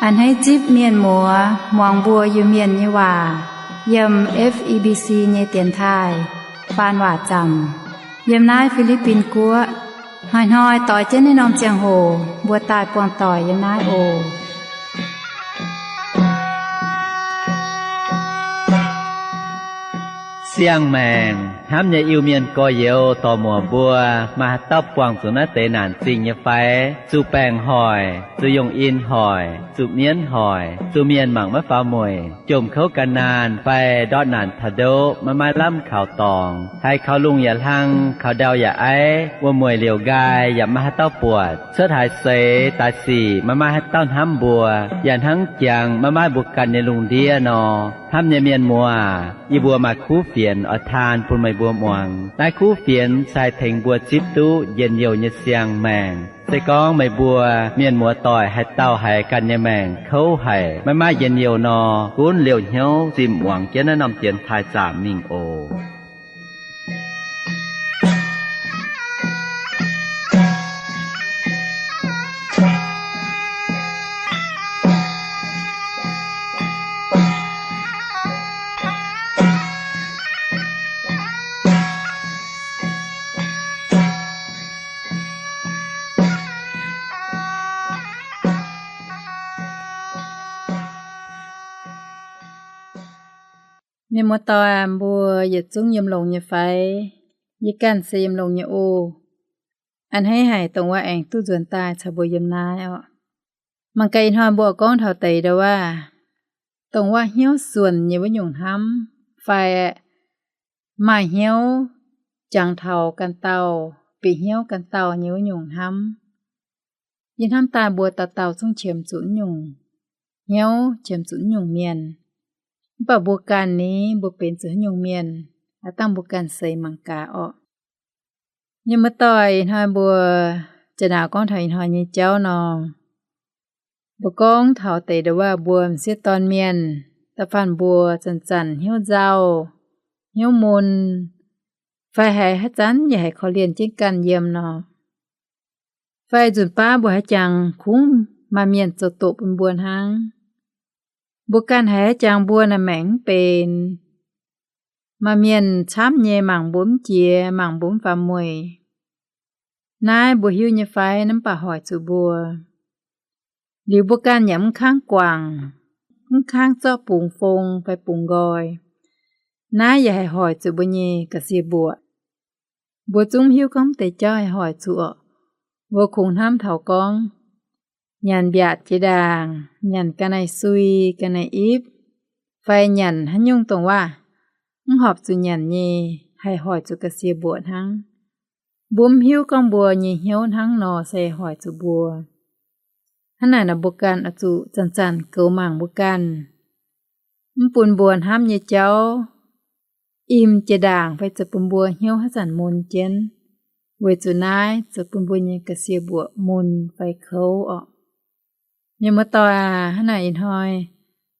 A'hneiv zipv mienh muoz muangx mbuo Iu-Mienh nyei waac yiem F E B C nyei dienx taaih faan waac zaamc yiem naaiv Fi^li^bin Guoqv. Hnoi-hnoi doix jienv naaiv norm ziangh hoc mbuo daaih buangh doic yiem naaiv oc. Siang-maengc hnamv nyei Iu-Mienh gorx-youz dorc-muoc mbuo, maaih haaix dauh buangh zuqc naaiv deix naanc zingh nyei fai? Zuqc baengc hoic, zuqc yungh in hoic, zuqc mienv hoic, zuqc mienh mangc maiv faaux mueic, jomc kouv gan naanh fai ndortv naanc taux ndoqv maiv maaih lamh kaux dorngx, haiz kaux lungh yaac hlang, kaux ndau yaac aiv, wuom-mueic liouc nqaai yaac maiv maaih haaix dauh buatc, cuotv haaix seix daaih sic maiv maaih haaix dauh hnamv mbuo, yaac hnangv jangx maiv maaih mbuo ganh nyei lungh ndiev nor. Hnamv nyei mienh muoz, yie mbuo maaih kuv fienx oix taan bun meih mbuo muangx. Naaiv kuv fienx se haih tengx mbuo zipv duqv njien-youh nyei siang-maengc. Se gorngv meih mbuo mienh muoz doic haaix dauh haiz ganh nyei maengc kouv haic, maiv maaih njien-youh nor, gunv liouh hnyouv zinh muangx jienv naaiv norm dienx taaih zaamc mingh oc. Mienh muoz doic, mbuo yietc zungv yiem longx nyei fai? Yie ganh se yiem longx nyei oc. A'hneiv haic dongh wuov aengx duqv nzuonx daaih caux mbuo yiem naaiv oc. Mangc gaax ih hnoi mbuo gorngv taux deix ndau wuov, dongh wuov hnyouv suonc nyei wuov nyungc hnamv, fai maaih hnyouv jangx taux ganh dauh, bieqc hnyouv ganh dauh nyei wuov nyungc hnamv. Yie hnamv daaih mbuo dauh dauh zungv qiemx zuqc wuov nyungc hnyouv, qiemx zuqc wuov nyungc mienh. Mv baac mbuo ganh ni, mbuo benx zuqc haaix nyungc mienh, aav dangh mbuo ganh seix mangc gaax orqc. Mienh muoz doic, ih hnoi mbuo za'naaic gorngv taux ih hnoi nyei jauv nor, mbuo gorngv taux deix ndau wuov mbuo m'sieqv dorn mienh, da'faanh mbuo zanc-zanc hnyouv nzauh, hnyouv mun, fai haiz haaix zanc yaac haiz korv-lienh jienv ganh yiem nor, fai nzunc baav mbuo haaix jangx kungx maaih mienh zoux doqc bun mbuo hnangv. Mbuo ganh haiz haaix jangx mbuo naaic maengc mv benx, maaih mienh camv nyei mangc mbuo mv jiex, mangc mbuo mv faaux mueic. Naaiv mbuo hiuv nyei fai? Naaiv mv baac hoic zuqc mbuo. Liuz mbuo ganh yaac mv kangv guangc, mv kangv zorqv bungx fong fai bungx nqoi. Naaiv yaac haih hoic zuqc mbuo nyei ga'sie mbuoqc. Mbuo zungv hiuv gorngv deix jauv haih hoic zuqc orqc. Mbuo kungx hnamv taux gorngv nyanc mbiaatc jiex ndaangc, nyanc ga'naaiv sui, ga'naaiv ipv, fai nyanc haaix nyungc dongh waac mv horpc zuqc nyanc nyei, haih hoic zuqc ga'sie mbuoqc hnangv. Mbuo mv hiuv gorngv mbuo nyei hnyouv hnangv nor se hoic zuqc mbuo. Hnangv naaic nor mbuo ganh oix zuqc zanc-zanc goux mangc mbuo ganh, mv bun mbuo hnamv nyei jauv im jiex ndaangc fai zoux bun mbuo hnyouv haaix zanc mun jienv, weic zuqc naaiv zoux bun mbuo nyei ga'sie mbuoqc mun fai kouv orqc. Mienh muoz-doic aac, hnangv naaic ih hnoi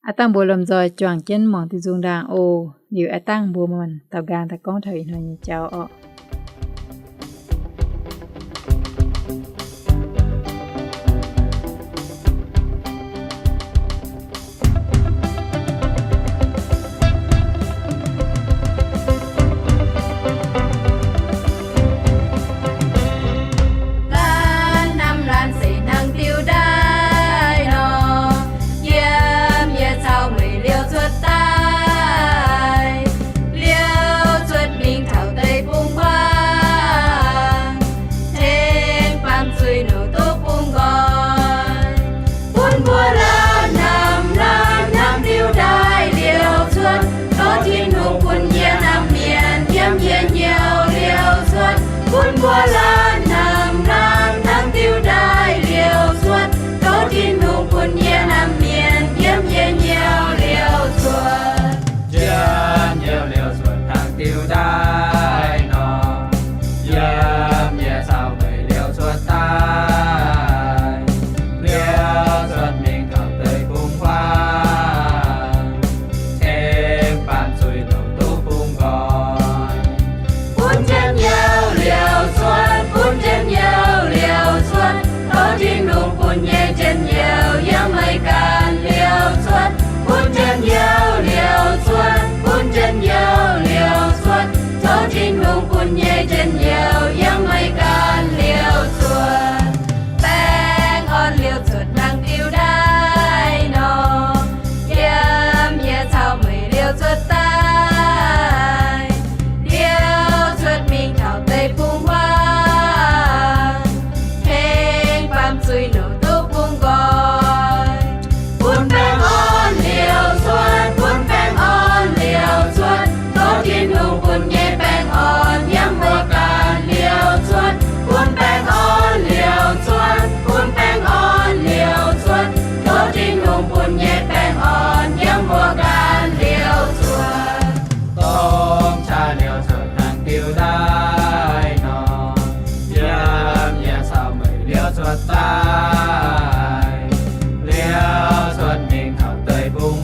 aav dangh mbuo lomh nzoih juangc jienv muangx diuh nzung ndaangc oc. Liuz aav dangh mbuo maanc dauh nqaang daaih gorngv taux ih hnoi nyei jauv orqc. Laanh hnamv laanh se hnangv diuh ndaaih nor, yiem yietc caux mueiz liouh cuotv daaih, liouh cuotv mingh taux deic-bung buangh, tengx baamh zuiz nouh duqv bungx nqoi. Bun mbuo laanh hnamv laanh hnangv diuh ndaaih liouh cuotv, tov Tin-Hungh bun yie hnamv mienh yiem yie hnyouv liouh cuotv. Bun mbuo laanh hnamv laanh hnangv diuh ndaaih liouh cuotv, tov Tin-Hungh bun yie hnamv mienh yiem yie hnyouv liouh cuotv. Njien-youh liouh cuotv hnangv diuh ndaaih nor, yiem yietc caux mueiz liouh cuotv daaih, liouh cuotv mingh taux deic-bung buangh, tengx baamh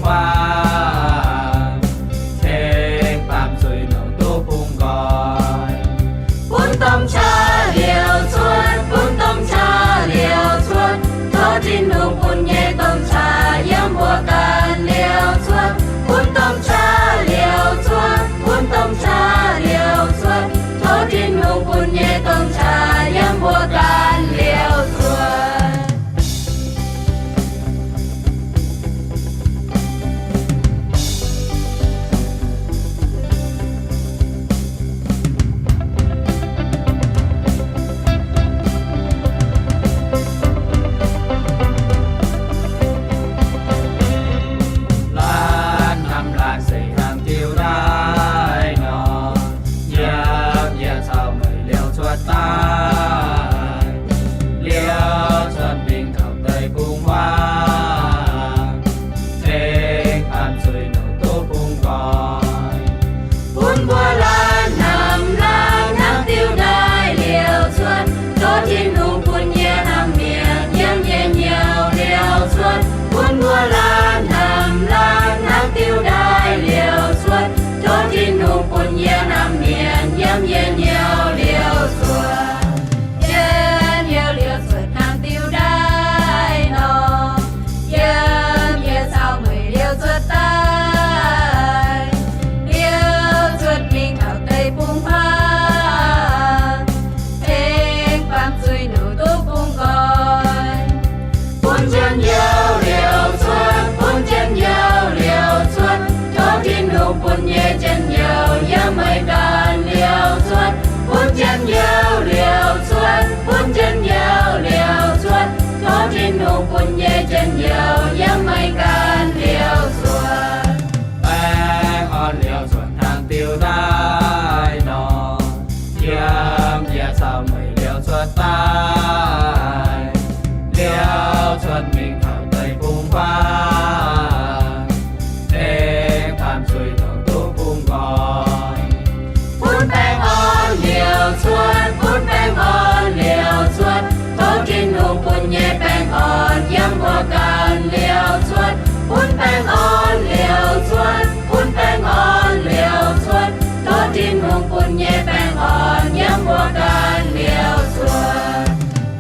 waac, tengx baamh zuiz nouc duqv bungx nqoi. Bun domh qaqv liouc cuotv, bun domh qaqv liouc cuotv, tov Tin-Hungh bun nyei domh qaqv yiem mbuo ganh liouc cuotv. Bun domh qaqv liouc cuotv, bun domh qaqv liouc cuotv, tov Tin-Hungh bun nyei domh qaqv yiem mbuo ganh liouc cuotv. Laanh hnamv laanh se hnangv diuh ndaaih nor, yiem yietc caux meih liouc cuotv daaih, liouc cuotv mingh taux deic-bung-huaang, tengx baamh zuiz nouc duqv bungx nqoi. Bun mbuo laanh hnamv laanh hnangv diuh ndaaih liouc cuotv, tov Tin-Hungh bun yie hnamv mienh yiem nyei hnyouv liouc cuotv. Bun mbuo laanh hnamv laanh hnangv diuh ndaaih liouc cuotv, tov Tin-Hungh bun yie hnamv mienh yiem nyei hnyouv liouc cuotv. Yiem hnyouv liouc cuotv hnangv diuh ndaaih nor, yiem yietc caux meih liouc cuotv daaih, liouc cuotv mingh taux deic-bung-huaang, tengx baamh zuiz nouc duqv bungx nqoi. Bun njien-youh liouc cuotv, bun njien-youh liouc cuotv, tov Tin-Hungh bun nyei njien-youh yiem meih ganh liouc cuotv. Bun njien-youh liouc cuotv, bun njien-youh liouc cuotv, tov Tin-Hungh bun nyei njien-youh yiem meih ganh liouc cuotv. Baengh orn liouc cuotv hnangv diuh ndaaih nor, yiem yietc caux meih liouc cuotv daaih, liouc cuotv mingh taux deic-bung-huaang, tengx baamh zuiz nouc duqv bungx nqoi. Bun baengh orn liouc cuotv, bun baengh orn liouc cuotv, tov Tin-Hungh bun nyei baengh orn yiem mbuo ganh liouc cuotv. Bun baengh orn liouc cuotv, bun baengh orn liouc cuotv, tov Tin-Hungh bun nyei baengh orn yiem mbuo ganh liouc cuotv.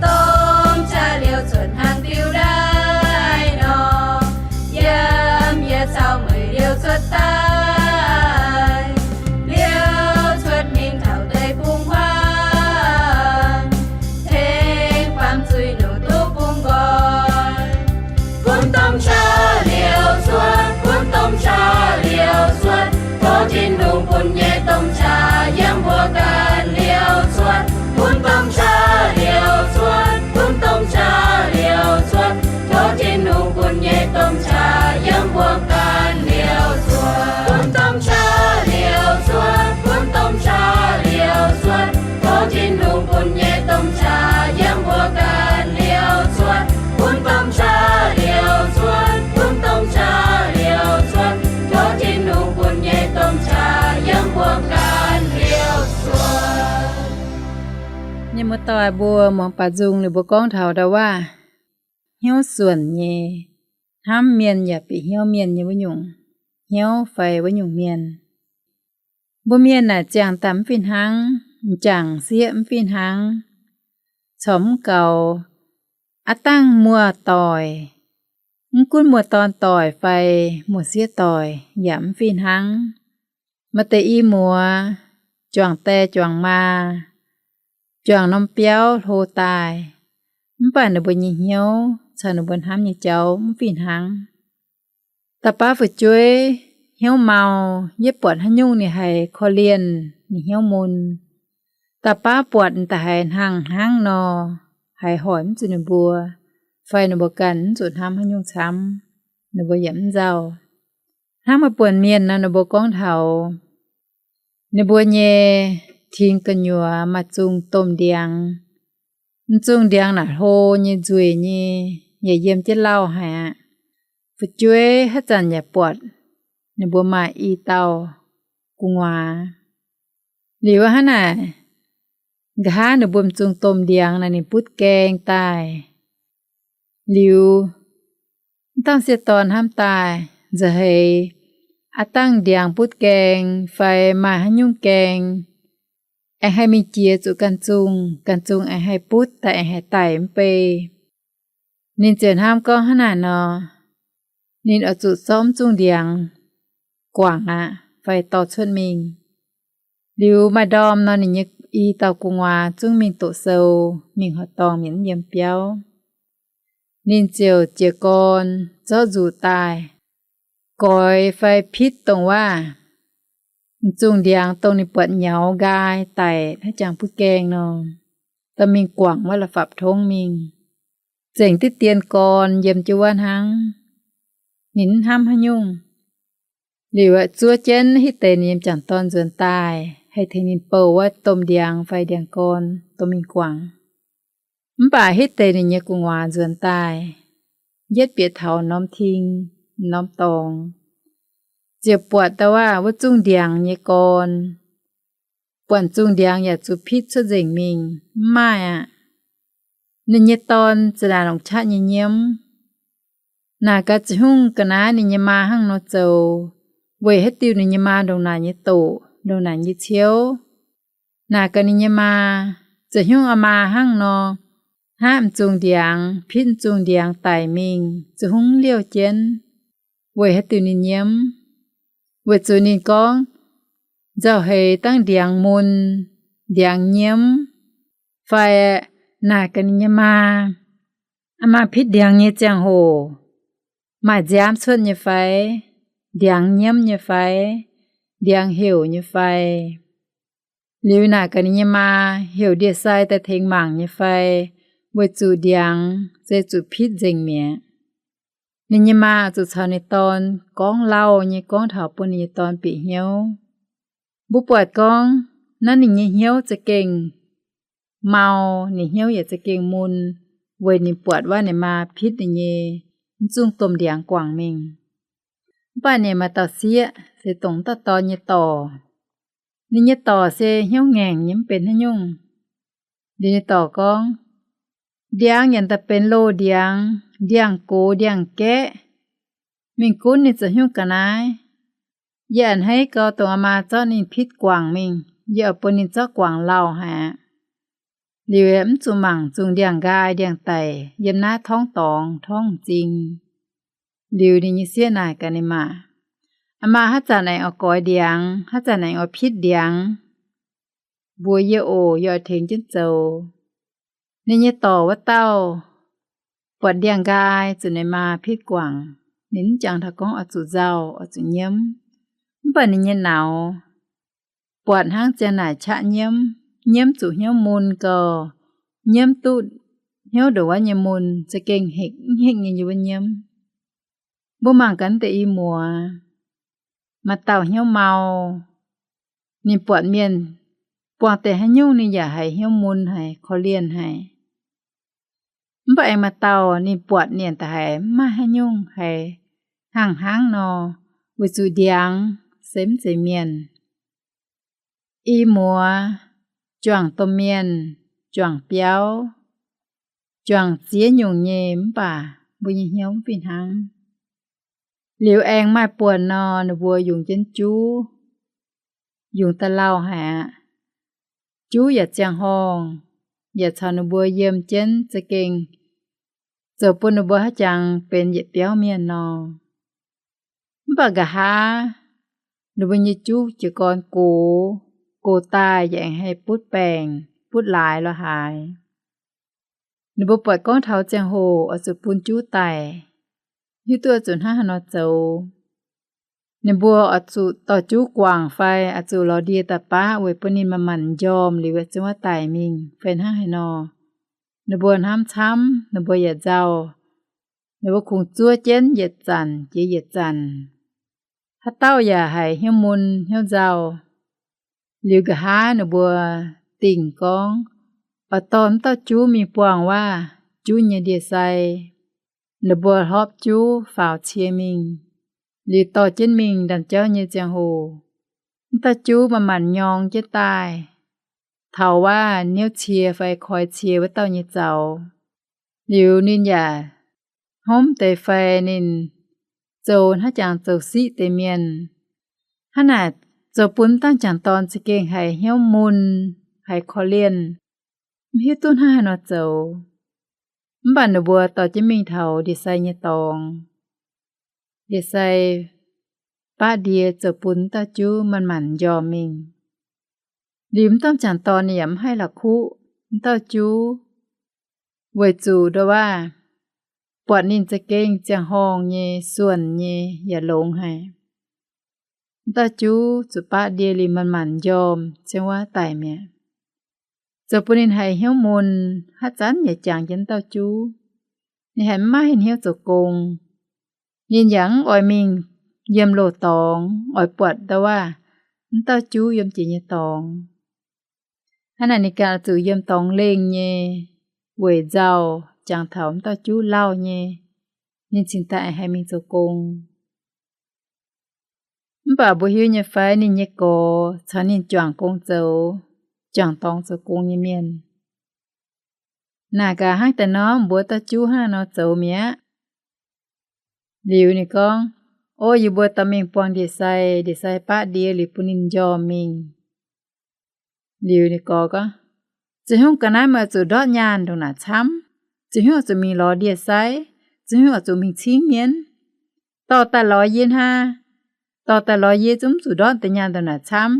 Domh qaqv liouc cuotv hnangv diuh ndaaih nor, yiem yietc caux meih liouc cuotv daaih, liouc cuotv mingh taux deic-bung-huaang, tengx baamh zuiz nouc duqv bungx nqoi. Bun domh qaqv liouc cuotv, bun domh qaqv liouc cuotv, tov Tin-Hungh bun nyei domh qaqv yiem mbuo ganh liouc cuotv. Bun domh qaqv liouc cuotv, bun domh qaqv liouc cuotv, tov Tin-Hungh bun nyei domh qaqv yiem mbuo ganh liouc cuotv. Bun domh qaqv liouc cuotv, bun domh qaqv liouc cuotv, tov Tin-Hungh bun nyei domh qaqv yiem mbuo ganh liouc cuotv. Bun domh qaqv liouc cuotv, bun domh qaqv liouc cuotv, tov Tin-Hungh bun nyei domh qaqv yiem mbuo ganh liouc cuotv. Mienh muoz-doic mbuo muangx baac nzung ninh mbuo gorngv taux ndau-waav hnyouv suonc nyei, hnamv mienh yaac bieqc hnyouv mienh nyei wuov nyungc hnyouv fai wuov nyungc mienh. Mbuo mienh naaic ziangh daaih mv fih hnangv, m'jangc sieqv mv fih hnangv, corc mv gaux, aav dangh muoz-doic, mv gunv muoz-dorn doic fai muoz-sieqv doic yaac mv fih hnangv. Maaih deix i muoz juangc die juangc maa, juangc norm biauv hlo daaih, mv baac ninh mbuo nyei hnyouv caux ninh mbuo hnamv nyei jauv mv fih hnangv. Da'baav fu'jueiv hnyouv mau, yie buatc haaix nyungc ninh haiz korv-lienh ninh hnyouv mun. Da'baav buatc da'haiz hnangv hnangv nor, haiz hoic mv zuqc ninh mbuo, fai ninh mbuo ganh mv zuqc hnamv haaix nyungc camv, ninh mbuo yaac mv nzauh. Hnangv maaih buonc mienh nor, ninh mbuo gorngv taux ninh mbuo nyei tengx gu'nyuoz maaih zungh domh ndiangx. M'zungh ndiangx naaic hlo nyei, nzueic nyei, yaac yiem jienv lauh haic aqv. Fu'jueiv haaix zanc yaac buatc ninh mbuo maaih i dauh gu'nguaaz. Liuz hnangv naaic, nqa'haav ninh mbuo m'zungh domh ndiangx naaic ninh butv gaeng daaih. Liuz, mv dauh m'sieqv dorn hnamv daaih, nza'heix aav dangh ndiangx butv gaeng fai maaih haaix nyungc gaeng, aengx haih mingh jiex zuqc ganh zungh, ganh zungh aengx haih butv daaih, aengx haih daic mv bei. Ninh ziouc hnamv gorngv hnangv naaic nor, ninh oix zuqc zorqv mv zungh ndiangx guangc aqv fai dorh cuotv mingh. Liuz maaih ndorm nor, ninh nyei i dauh gu'nguaaz zungv mingh doqc sou, mingh horqc dorngh mienh mv yiem biauv. Ninh ziouc jiez gorn zorqv nzuqc daaih, goix fai pitv dongh waav, m'zungh ndiangx dongh ninh buatc nyaux nqaai daic hnangv jangx butv gaeng nor, dorh mingh guangc wuov la'fapv-tongv mingh, zengc diqv dien gorn yiem jienv wuov hnangv. Ninh mv hnamv haaix nyungc. Liuz aeqv, zuov jienv hitv deix ninh nyei m'jangc dorn nzuonx daaih, haih tengx ninh bouh wuov domh ndiangx fai ndiangx-gorn dorh mingh guangc. Mv baac hitv deix ninh nyei gu'nguaaz nzuonx daaih, yietv bieqc taux norm ting, norm dorngx, ziouc buatc daaih waav wuov zungh ndiangx nyei gorn. Buatc zungh ndiangx yaac zuqc pitv cuotv nzengc mingh, mv maaih aqv. Ninh nyei dorn za'naaic longc qaqv nyei nyiemv. Naaic gaax Ziouv Hungh ga'naaiv ninh nyei maa hnangv nor zoux, weic haaix diuc ninh nyei maa ndongc naaic nyei doqc, ndongc naaic nyei ciouv. Naaic gaax ninh nyei maa, Ziouv Hungh aa maa hnangv nor, hnangv m'zungh ndiangx, pitv m'zungh ndiangx daic mingh, Ziouv Hungh liouh jienv. Weic haaix diuc ninh nyiemv? Weic zuqc ninh gorngv, nzauh heix dangv ndiangx mun, ndiangx nyiemv. Fai naaic gaax ninh nyei maa, aa maa, pitv ndiangx nyei ziangh hoc maaih nziaamv cuotv nyei fai? Ndiangx nyiemv nyei fai? Ndiangx heuc nyei fai? Liuz naaic gaax ninh nyei maa, heuc ndie-sai daaih tengx mangc nyei fai? Weic zuqc ndiangx se zuqc pitv nzengc mi'aqv. Ninh nyei maa zuqc caux ninh dorn gorngv lauh nyei gorngv taux bun ninh nyei dorn bieqc hnyouv. Mbuo buatc gorngv naaiv ninh nyei hnyouv za'gengh mau, ninh hnyouv yaac za'gengh mun, weic ninh buatc waav ninh maa pitv ninh nyei mv zungh domh ndiangx guangc mingh. Mv baac ninh maaih dauh sieqv se dongh dauh dorn nyei dorc. Ninh nyei dorc se hnyouv ngaengc nyei, mv benx haaix nyungc. Liuz ninh dorc gorngv, ndiangx yaac daaih benx loz ndiangx, ndiangx-gox ndiangx-gaeqv, mingh gunv ninh zoux hnyouv ga'naaiv. Yie a'hneiv gau dongh aa maa zorqv ninh pitv guangc mingh, yie oix bun ninh zorqv guangc lauh haic aqv. Liuz mv zuqc mangc zungh ndiangx-nqaai ndiangx-daic yiem naaiv torngv dorngx torngv m'zing. Liuz ninh nyei sieqv naaic gaax ninh maa, aa maa, haaix zanc aengx oix goix ndiangx? Haaix zanc aengx oix pitv ndiangx? Mbuox yie oc, yie oix tengx jienv zoux. Ninh nyei dorc wuov dauh buatc ndiangx-nqaai zuqc ninh maa pitv guangc, ninh mv jangx taux gorngv oix zuqc nzauh, oix zuqc nyiemv. Mv baac ninh nyei nauz buatc hnangv ziang naaic qaqv nyiemv, nyiemv zuqc hnyouv mun gau, nyiemv duqv hnyouv ndongc wuov nyei mun za'gengh hekv mv hekv nyei yiem wuov nyiemv. Mbuo mangc gaax deix i muoz, maaih dauh hnyouv mau, ninh buatc mienh buangh deix haaix nyungc ninh yaac haiz hnyouv mun haic, korv-lienh haic. Mv baac aengx maaih dauh ninh buatc mienh daaih haiz mv maaih haaix nyungc, haiz hnangv hnangv nor, weic zuqc ndiangx se mv zeiz mienh. I muoz, juangc domh mienh, juangc biauv, juangc ziex nyungc nyei, mv baac mbuo nyei hnyouv mv fih hnangv. Liuz aengx maaih buonc nor, ninh mbuo yungz jienv juv, yungz daaih lauh haic aqv. Juv yaac ziangh horngh, yaac caux ninh mbuo yiem jienv za'gengh zoux bun ninh mbuo haaix jangx benx yietc biauv mienh nor. Mv baac nqa'haav ninh mbuo nyei juv jiez gorn gox, gox daaih yaac aengx haih butv baengc, butv laaix lorz haaix. Ninh mbuo buatc gorngv taux ziangh hoc oix zuqc bun juv daic, hiuv duqv oix zuqc hnangv haaix nor zoux. Ninh mbuo oix zuqc dorh juv guangc fai oix zuqc lorz ndie daaih baav weic bun ninh manc-manc m'njormh liuz zinh wuov daic mingh fai hnangv haaix nor. Ninh mbuo hnamv camv, ninh mbuo yaac nzauh. Ninh mbuo kungx zuov jienv yietc zanc jiex yietc zanc. Haaix dauh yaac haiz hnyouv mun hnyouv nzauh. Liuz nqa'haav ninh mbuo dingc gorngv oix dorh wuov dauh juv mingh buangh wuov juv nyei ndie-sai. Ninh mbuo hlorpv juv faaux cie mingh, liuz dorh jienv mingh ndaamv-jauv nyei ziangh hoc, wuov dauh juv manc-manc nyorng jienv daaih taux wuov niouv cie fai koi cie wuov dauh nyei zaux. Liuz ninh yaac hnomv deix fai ninh zoux hnangv jangx zoux siqv deix mienh. Hnangv naaic zoux bun m'dangh m'jangc dorn za'gengh haiz hnyouv mun, haiz korv-lienh, mv hiuv duqv hnangv haaix nor zoux. Mv baac ninh mbuo dorh jienv mingh taux ndie-sai nyei dorngx. Ndie-sai baqv ndie zoux bun m'dauh juv manc-manc m'njormh mingh. Liuz m'dangh m'jangc dorn ninh yaac mv haih la'kuqv m'dauh juv, weic zuqc nduov waac buatc ninh za'gengh ziangh horngh nyei, suonc nyei, yaac longx haic. M'dauh juv zuqc baqv ndie liuz manc-manc m'njormh, ziangh wuov daic mi'aqv. Zoux bun ninh haiz hnyouv mun, haaix zanc yaac jangx jienv m'dauh juv. Ninh haiz mv maaih hnyouv zoux gong. Ninh yaac mv oix mingh yiem loz-dorngx, oix buatc nduov waac m'dauh juv yiem jiex nyei dorngx. Hnangv naaic ninh ganh oix zuqc yiem dorngx lengh nyei, weic nzauh jangx taux m'dauh juv lauh nyei, ninh cingx daaih haih mingh zoux gong. Mv baac mbuo hiuv nyei fai ninh nyei gorx caux ninh juangc gong zoux, juangc dorngx zoux gong nyei mienh, naaic gaax hnangv daaih nor mbuo dauh juv hnangv nor zoux mi'aqv. Liuz ninh gorngv, O, yie mbuo dorh mingh buangh ndie-sai. Ndie-sai baqv ndie liuz bun ninh m'njormh mingh. Liuz ninh gorx gorngv, Ziouc hnyungv ga'naaiv meih oix zuqc ndortv nyaanh ndongc naaic camv. Ziouc hnyungv oix zuqc mingh lorz ndie-sai. Ziouc hnyungv oix zuqc mingh cingv mienh. Dorh daaih lorz yie hnangv. Dorh daaih lorz yie zungv mv zuqc ndortv deix nyaanh ndongc naaic camv.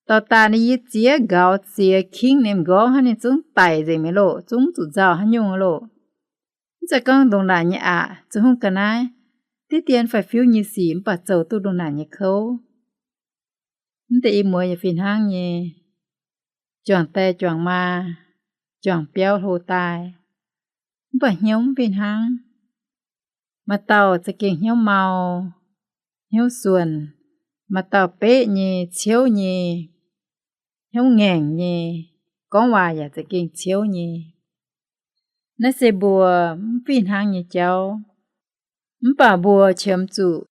Dorh daaih ninh yie ziex nqaux ziex kingv ninh m'nqorngv hnangv, ninh zungv daic nzengc mi'aqv loh, zungv mv zuqc nzauh haaix nyungc loh. Mv zeiz gorngv ndongc naaic nyei aqc, ziouc hnyungv ga'naaiv diqv dien fai fiuv nyei sic mv baac zoux duqv ndongc naaic nyei kouv. Mv deix i muoz yaac fih hnangv nyei, juangc die juangc maa, juangc biauv hlo daaih, mv baac hnyouv mv fih hnangv. Maaih dauh za'gengh hnyouv mau, hnyouv suonc, maaih dauh beqv nyei, ciouv nyei, hnyouv ngaengc nyei, gorngv waac yaac za'gengh ciouv nyei. Naaiv se mbuo mv fih hnangv nyei jauv. Mv baac mbuo qiemx zuqc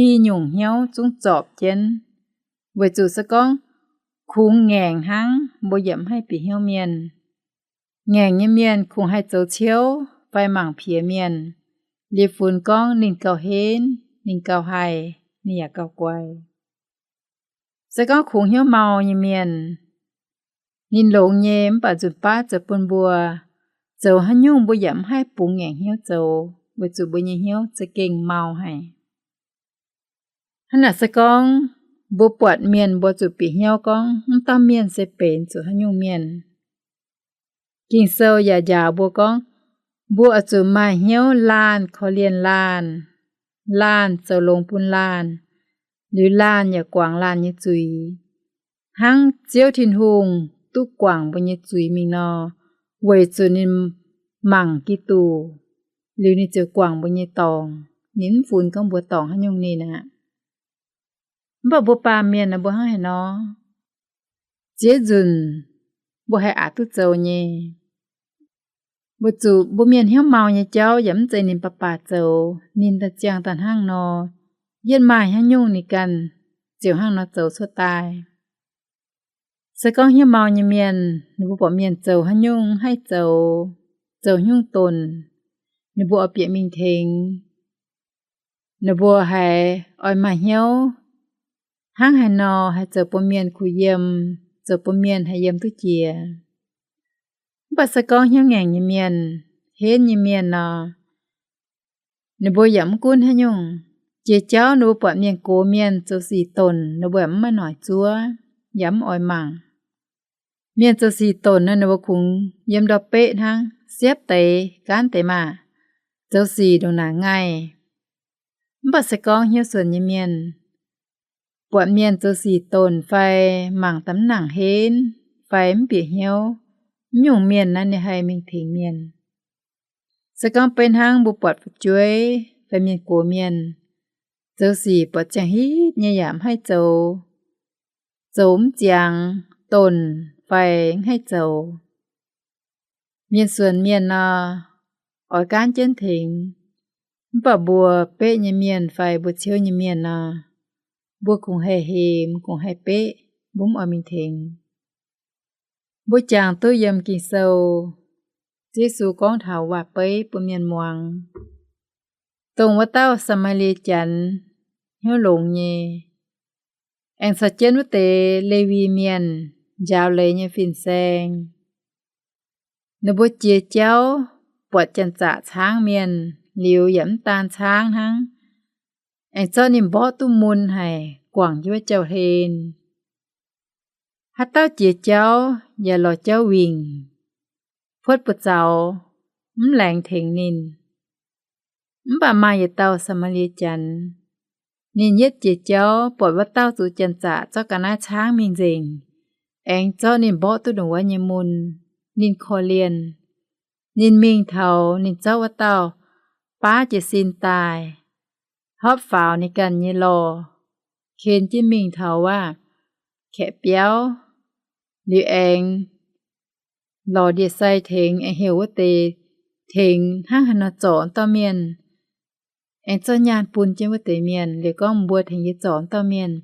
i nyungc hnyouv zungv zorpc jienv, weic zuqc se gorngv kungx ngaengc hnangv mbuo yaac mv haih bieqc hnyouv mienh. Ngaengc nyei mienh kungx haih zoux ciouv fai mangc piex mienh, liuz funx gorngv ninh gauh henv, ninh gauh haih, ninh yaac gauh guai. Se gorngv kungx hnyouv mau nyei mienh, ninh longx nyei mv baac nzunc baav zoux bun mbuo zoux haaix nyungc mbuo yaac mv haih bungx ngaengc hnyouv zoux, weic zuqc mbuo nyei hnyouv za'gengh mau haic. Hnangv naaic se gorngv mbuo buatc mienh mbuo zuqc bieqc hnyouv gorngv mv dauh mienh se benx zuqc haaix nyungc mienh. Ging-Sou yaac njaaux mbuo gorngv, mbuo oix zuqc maaih hnyouv laanh korv-lienh laanh, laanh zoux longx bun laanh, liuz laanh yaac guangc laanh nyei zuiz, hnangv Ziouv Tin-Hungh duqv guangc mbuo nyei zuiz mingh nor, weic zuqc ninh mangc Giduc, liuz ninh ziouc guangc mbuo nyei dorngc. Ninh mv funx gorngv mbuo dorngc haaix nyungc ninh aqv. Mv baac mbuo baamh mienh naaic mbuo hnangv haaix nor? Ziex nzunc mbuo haih aqc duqv zoux nyei. Weic zuqc mbuo mienh hnyouv mau nyei jauv yaac mv zeiz ninh baac baac zoux, ninh daaih ziangh daaih hnangv nor, yietv maaih haaix nyungc ninh ganh ziouc hnangv nor zoux cuotv daaih. Se gorngv hnyouv mau nyei mienh, ninh mbuo buatc mienh zoux haaix nyungc mv haih zoux, zoux haaix nyungc donc, ninh mbuo oix bieqc mingh tengx. Ninh mbuo haiz oix maaih hnyouv hnangv haaix nor haih zoux bun mienh kuh yiem, zoux bun mienh haih yiem duqv jiex. Mv baac se gorngv hnyouv ngaengc nyei mienh, henv nyei mienh nor, ninh mbuo yaac mv gunv haaix nyungc. Jiex jauv ninh mbuo buatc mienh gox mienh zoux sic donc, ninh mbuo yaac mv maaih noic zuov, yaac mv oix mangc. Mienh zoux sic donc nor, ninh mbuo kungx yiem ndau-beqv hnangv, siepv deix gaanv deix maah! Zoux sic ndongc naaic ngaih. Mv baac se gorngv hnyouv suonc nyei mienh, buatc mienh zoux sic donc fai mangc daaih mv nangc henv fai mv bieqc hnyouv, mv nyungc mienh naaiv ninh haih mingh tengx mienh. Se gorngv beiv hnangv mbuo buatc fu'jueiv fai mienh gox mienh zoux sic buatc ziangh hitv nyei yaac mv haih zoux, zoux mv ziangx, donc fai mv haih zoux, mienh suonc mienh nor, oix gaanv jienv tengx. Mv baac mbuo beqv nyei mienh fai mbuo ciouv nyei mienh nor, mbuo kungx haih hemx, kungx haih beqv, mbuo mv oix mingh tengx. Mbuo jangx duqv yiem Ging-Sou, Yesu gorngv taux waac-beiv bun mienh muangx. dongh wuov dauh Saa^maa^lie Janx hnyouv longx nyei, aengx caux jienv wuov deix Lewi Mienh njaaux leiz nyei fin-saeng. Ninh mbuo jiex jauv buatc janx-zaqc caangv mienh liuz, yaac mv daan caangv hnangv, aengx zorqv ninh mborqv duqv mun haic, guangc jienv wuov jauv-hlen. Haaix dauh jiex jauv yaac lorz jauv wingc, puotv buoz-zaux, mv laengz tengx ninh. Mv baac maaih yietc dauh Saa^maa^lie Janx, ninh yietv jiex jauv buatc wuov dauh zuqc janx-zaqc zorqv ga'naaiv caangv mingh nzengc, aengx zorqv ninh mborqv duqv ndongc wuov nyei mun. Ninh korv-lienh. Ninh mingh taux, ninh zorqv wuov dauh baav jiez sin daaih, hopv faaux ninh ganh nyei lorh, ken jienv mingh taux wuov kaeqv biauv, liuz aengx lorz ndie-sai tengx, aengx heuc wuov deix tengx hnangv haaix nor zorc wuov dauh mienh, aengx zorqv nyaanh bun jienv wuov deix mienh, liuz gorngv, mbuo tengx yie zorc wuov dauh mienh.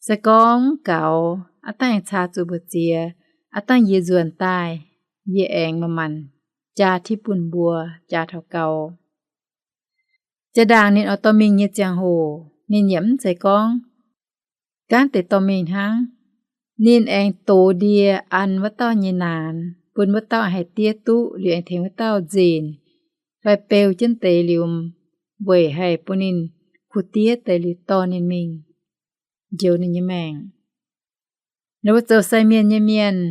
Se gorngv gaux, aav dangh aengx caa zuqc mbu'ziex, aav dangh yie nzuonx daaih, yie aengx manc-manc jaa tipv bun mbuo, jaa taux gaux. Jaa-ndaangc ninh oix dorh mingh nyei ziangh hoc, ninh yaac mv zeiz gorngv gaanv deix dorh mingh hnangv. Ninh aengx dox ndie an wuov dauh nyei naanc, bun wuov dauh haih diev duqv, liuz aengx tengx wuov dauh nzenc fai beu jienv deix liuz, weic haih bun ninh kuh diev deix liuz dorh ninh mingh njoux ninh nyei maengc. Ninh mbuo zoux sai mienh nyei mienh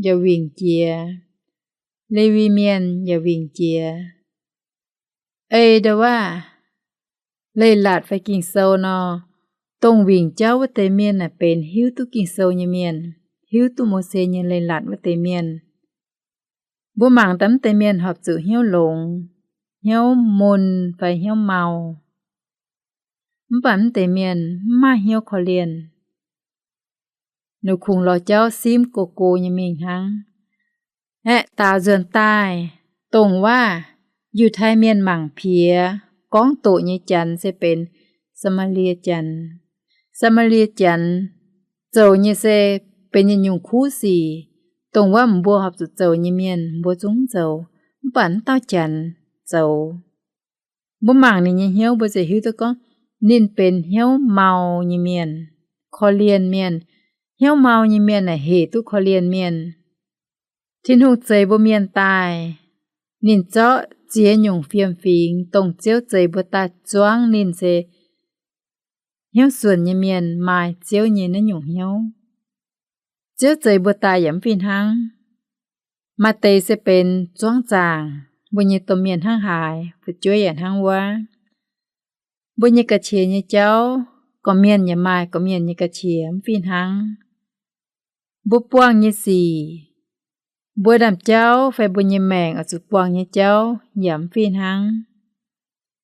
yaac wingc jiex, Lewi Mienh yaac wingc jiex. Ei ndau-wav leiz-latc fai Ging-Sou nor, dongh wingc jauv wuov deix mienh naaic benx hiuv duqv Ging-Sou nyei mienh, hiuv duqv Mose nyei leiz-latc wuov deix mienh. Mbuo mangc daaih mv deix mienh horpc zuqc hnyouv longx, hnyouv mun fai hnyouv mau. Mv baac mv deix mienh mv maaih hnyouv korv-lienh. Ninh kungx lorz jauv simv go go nyei mingh hnangv. Aeqv, daaux nzuonx daaih, dongh waac Yiutai Mienh mangc piex gorngv doqc nyei janx se benx Saa^maa^lie Janx. Saa^maa^lie Janx zoux nyei se benx yietc nyungc kuv sic, dongh waac mbuo horpc zuqc zoux nyei mienh mbuo zungv zoux, mv baac wuov dauh janx zoux. Mbuo mangc ninh nyei hnyouv mbuo ziouc hiuv duqv gorngv ninh benx hnyouv mau nyei mienh, korv-lienh mienh. Hnyouv mau nyei mienh naaic hec duqv korv-lienh mienh. Tin-Hungh zeix mbuo mienh daaih, ninh zorqv ziex nyungc fiem-fingx dongh Ziouv zeix mbuo daaih zuangv ninh se hnyouv suonc nyei mienh maaih Ziouv nyei naaiv nyungc hnyouv. Ziouv zeix mbuo daaih yaac mv fih hnangv. Maaih deix se benx zuangv zaangc, mbuo nyei domh mienh hnangv haaix, fu'jueiv yaac hnangv wuov. Mbuo nyei ga'qiex nyei jauv, gorqv-mienh yaac maaih gorqv-mienh nyei ga'qiex, mv fih hnangv. Mbuo buangh nyei sic, mbuo ndaamv-jauv fai mbuo nyei maengc oix zuqc buangh nyei jauv yaac mv fih hnangv.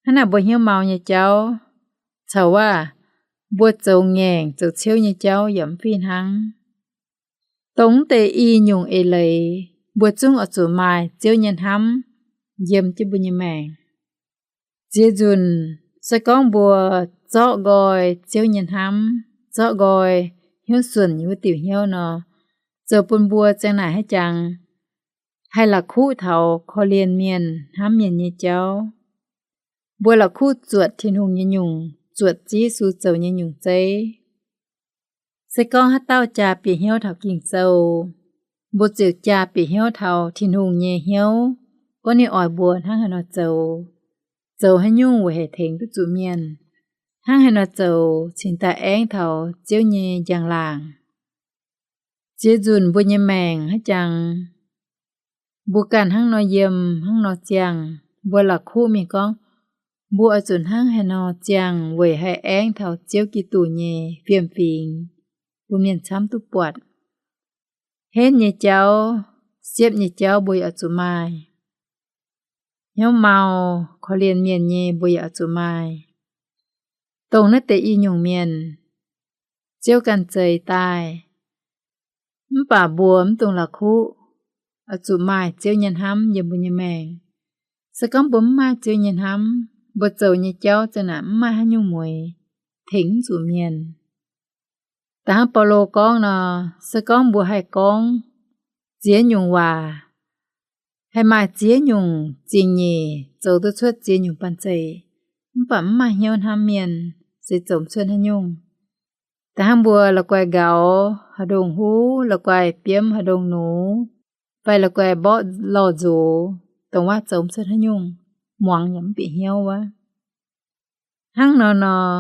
Hnangv naaic mbuo hnyouv mau nyei jauv, caux waac mbuo zoux ngaengc zoux ciouv nyei jauv yaac mv fih hnangv. Dongh mv deix i nyungc eix leiz, mbuo zungv oix zuqc maaih Ziouv nyei hnamv yiem jienv mbuo nyei maengc. Ziex nzunc, se gorngv mbuo zorqv nqoi Ziouv nyei hnamv, zorqv nqoi hnyouv suonc nyei wuov diuc hnyouv nor, zoux bun mbuo ziang naaic haaix jangx haih la'kuqv taux korv-lienh mienh, hnamv mienh nyei jauv. Mbuo la'kuqv zuotc Tin-Hungh nyei nyungc, zuotc Ziouv Yesu zoux nyei nyungc zeiv. Se gorngv haaix dauh jaa bieqc hnyouv taux Ging-Sou, mbuo ziouc jaa bieqc hnyouv taux Tin-Hungh nyei hnyouv, gorngv ninh oix mbuo hnangv haaix nor zoux, zoux haaix nyungc weic haih tengx duqv zuqc mienh, hnangv haaix nor zoux cingx daaih aengv taux Ziouv nyei njang-laangc. Ziex nzunc mbuo nyei maengc haaix jangx, mbuo ganh hnangv nor yiem, hnangv nor ziangh, mbuo la'kuqv mingh gorngv, mbuo oix zuqc hnangv haaix nor ziangh weic haih aengv taux Ziouv Giduc nyei fiem-fingx, bun mienh camv duqv buatc. Henv nyei jauv, siepv nyei jauv mbuo yaac oix zuqc maaih. Hnyouv mau, korv-lienh mienh nyei mbuo yaac oix zuqc maaih. Dongh naaiv deix i nyungc mienh, Ziouv ganh zeix daaih. Mv baac mbuo mv dungx la'kuqv, oix zuqc maaih Ziouv nyei hnamv yiem mbuo nyei maengc. Se gorngv mbuo mv maaih Ziouv nyei hnamv, mbuo zoux nyei jauv ziang naaic mv maaih haaix nyungc mueix, tengx mv zuqc mienh. Da'hnangv Baulo gorngv nor, se gorngv mbuo haih gorngv ziex nyungc waac, haih maaih ziex nyungc zingh nyeic, zoux duqv cuotv ziex nyungc banh zeic, mv baac mv maaih hnyouv hnamv mienh, se zoux cuotv haaix nyungc. Da'hnangv mbuo la'guaih nqaux haaix ndongh huv, la'guaih biomv haaix ndongh nux, fai la'guaih mborqv lorh nzox, dongh wuov zoux cuotv haaix nyungc, muangx yaac mv bieqc hnyouv wuov. Hnangv nor nor,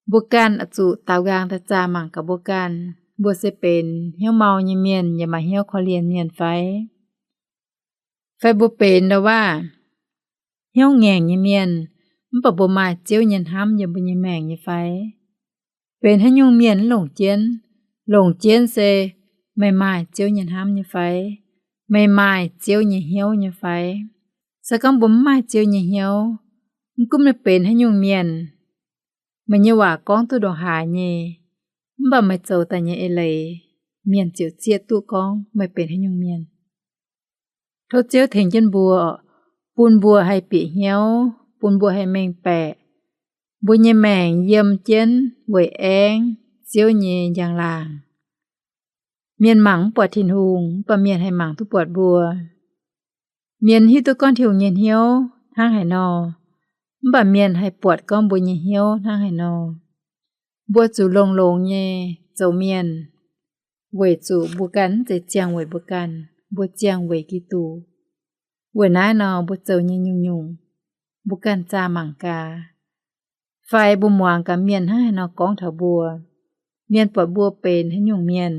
mbuo ganh oix zuqc daaux nqaang daaih zaah mangc gaax mbuo ganh, mbuo se benx hnyouv mau nyei mienh yaac maaih hnyouv korv-lienh mienh fai? Fai mbuo benx ndau-waav hnyouv ngaengc nyei mienh, mv baac mbuo maaih Ziouv nyei hnamv yiem mbuo nyei maengc nyei fai? Benx haaix nyungc mienh mv longc jienv? Longc jienv se meih maaih Ziouv nyei hnamv nyei fai? Meih maaih Ziouv nyei hnyouv nyei fai? Se gorngv mbuo mv maaih Ziouv nyei hnyouv, mv gunv meih benx haaix nyungc mienh, meih nyei waac gorngv duqv ndongc haaix nyei, mv baac meih zoux daaih nyei eix leiz, mienh ziouc zieqv duqv gorngv meih benx haaix nyungc mienh. Tov Ziouv tengx jienv mbuo, bun mbuo haih bieqc hnyouv, bun mbuo haih mengh baeqc, mbuo nyei maengc yiem jienv weic aengv Ziouv nyei njang-laangc. Mienh mangc mv buatc Tin-Hungh, mv baac mienh haih mangc duqv buatc mbuo. Mienh hiuv duqv gorngv Tin-Hungh nyei hnyouv hnangv haaix nor, mv baac mienh haih buatc gorngv mbuo nyei hnyouv hnangv haaix nor. Mbuo zuqc longx-longx nyei zoux mienh, weic zuqc mbuo ganh mv zeiz ziangh weic mbuo ganh, mbuo ziangh weic Giduc. Weic naaiv nor mbuo zoux nyei nyungc-nyungc, mbuo ganh zaah mangc gaax, fai mbuo muangx gaax mienh hnangv haaix nor gorngv taux mbuo. Mienh buatc mbuo benx haaix nyungc mienh,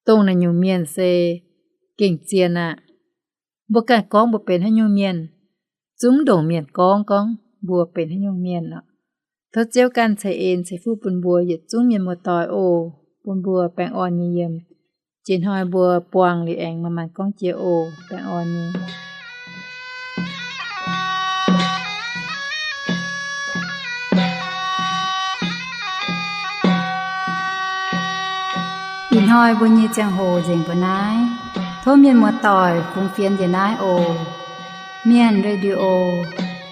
dongh naaic nyungc mienh se gengh zien aqv. Mbuo ganh gorngv mbuo benx haaix nyungc mienh, zungv ndongc mienh gorngv gorngv mbuo benx haaix nyungc mienh oc. Tov Ziouv ganh ceix en ceix fuqv bun mbuo yietc zungv mienh muoz-doic oc, bun mbuo baengh orn nyei yiem. Jiex hnoi mbuo buangh liuz aengx manc-manc gorngv jiex oc. Baengh orn nyei. Ih hnoi mbuo nyei ziangh hoc nzengc mbuo naaiv. Tov mienh muoz-doic fungx fienx njiec naaiv oc. Mienh Radio,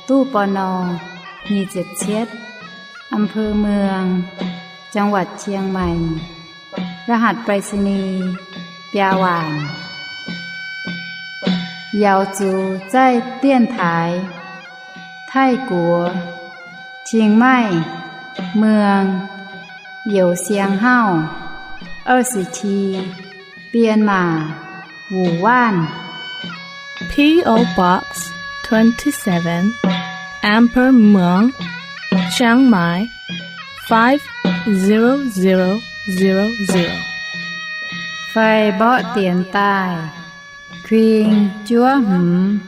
ตู้ ปณ. nyic ziepc cietv, อำเภอเมือง จังหวัดเชียงใหม่ รหัสไปรษณีย์ biaa waanc. 瑶族在电台 泰国 Chiang Mai เมือง Yeu Siang Hau 二十七 Myanmar 武万. P O Box twenty-seven, Amber Muang, Chiang Mai five zero zero zero zero. Fai mborqv dienx daaih: kuing juov hmz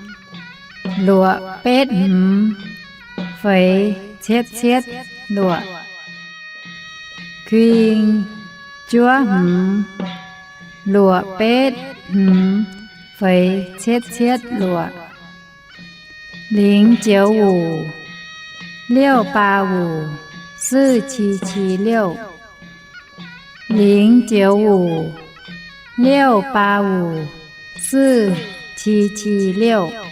luoqc betv hmz feix cietv cietv luoqc. Kuing juov hmz luoqc betv hmz feix cietv cietv luoqc. 零九五 六八五 四七七六. 零九五 六八五 四七七六.